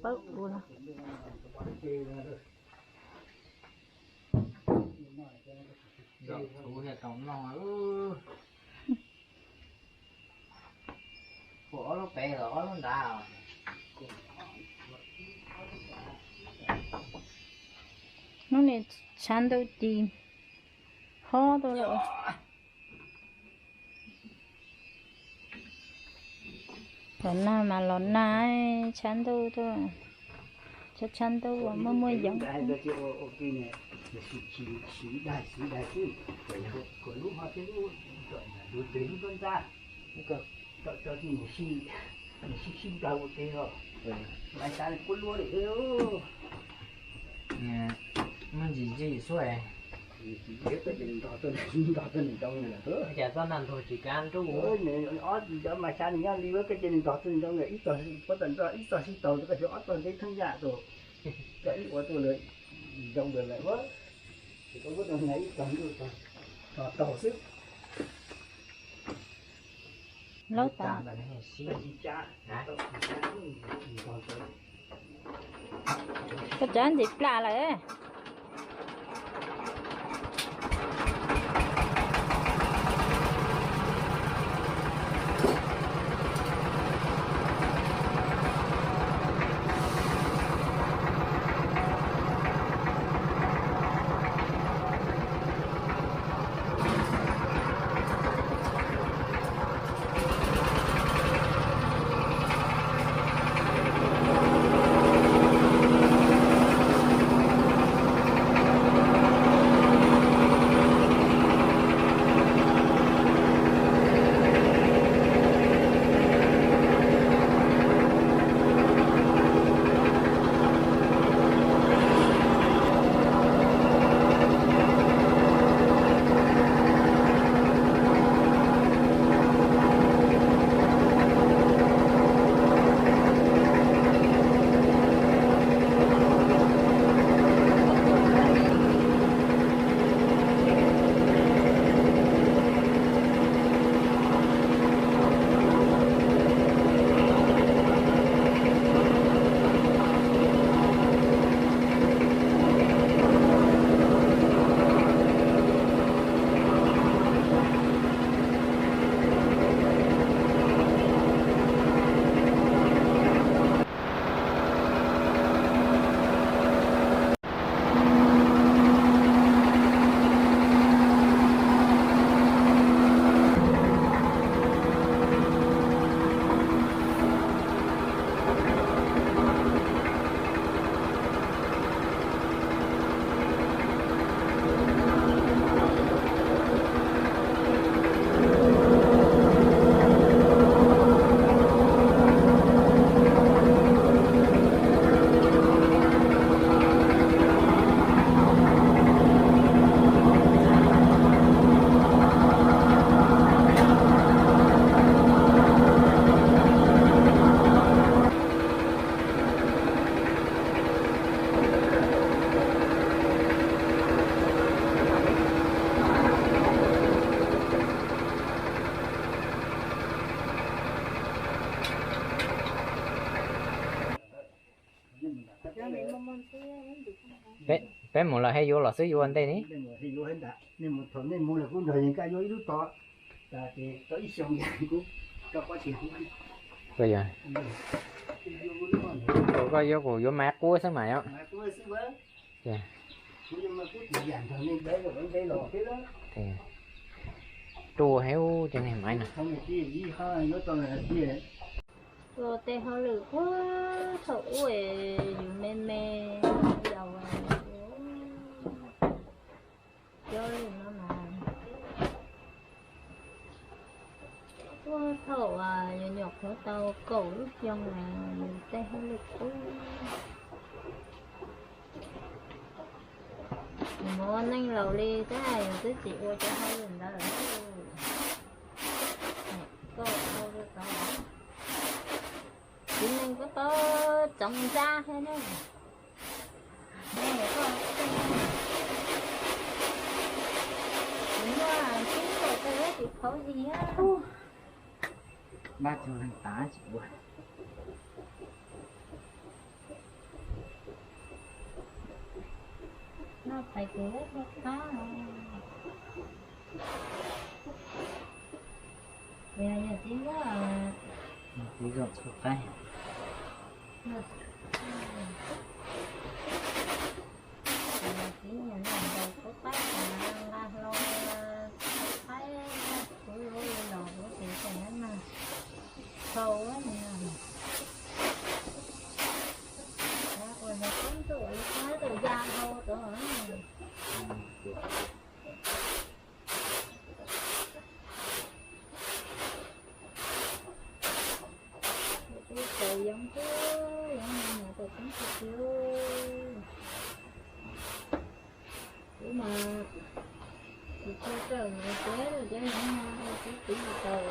Pawb ua los. Kuv thiaj tau noj. Ua ob lub pem los ob lub nrad. Hnub no tshav ntuj ci hob tuaj lawm. Los nag mas los nag, tshav ntuj tuaj, tshav tshav ntuj muaj muaj yoov. Muaj ntsis ntsis xwb. Cas txoj nag ntuag tsis kav nruj. Ob cov mas xya nws nyob li koj cia li ntog txij nroo ib txog puab tag nrho ib txog sib tau koj xyov ob txog ntev theeb yaj tus, koj ib ua tuaj lawm zoo lawm lawm. Ces koj muab tau ib txog nruj txog taug xwb. Laub tas. Koj cov ntxim plam lawm. Peb mus lawm, hais yuav los xwb yuav ua ntej ni. Koj yuav kuv yuav maiv qub xwb mas yom. Rua heev cov niag maiv no. Ua tej hauj lwm puag thaum ub yus me me yaus cov lwm no mas puag thaum yus nyuam qhuav tau kaum lub xyoo yus tej hauj lwm puag. Yus mus ua neej laus li thiab yus twb tsis ua cov hauj lwm ntawd. Koj ua tau, txiv neej koj tau tsoov ntsa thiab ne. Npaj tug leeg tav tsis ua. Pais kuv lub qab no. Yog tib muab, tib zoo txhua qaib. Tib niam noj ntaus txhua qaib, nqa hlo txhua qaib, kuv yuav los kuv tiv tam no mas, txhau ua ni no. Ua yog kub ntuj ua li qab tus ya hau tod. Tus txawv yoov xwb, yoov no mus tau koob tsis tiag. Kuv mas tsis tau kawm mas tiag tiag, yoov no kuv tsis tau.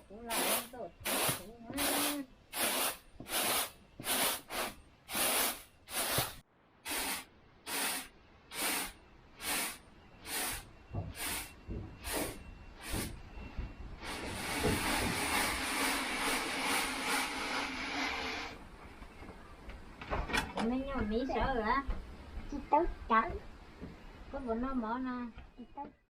Kuv los kuv los kuv na. Kuv me nyuam miv sawv lawm. Tsis tau cawv. Koj puas noj mov no? Tsis tau.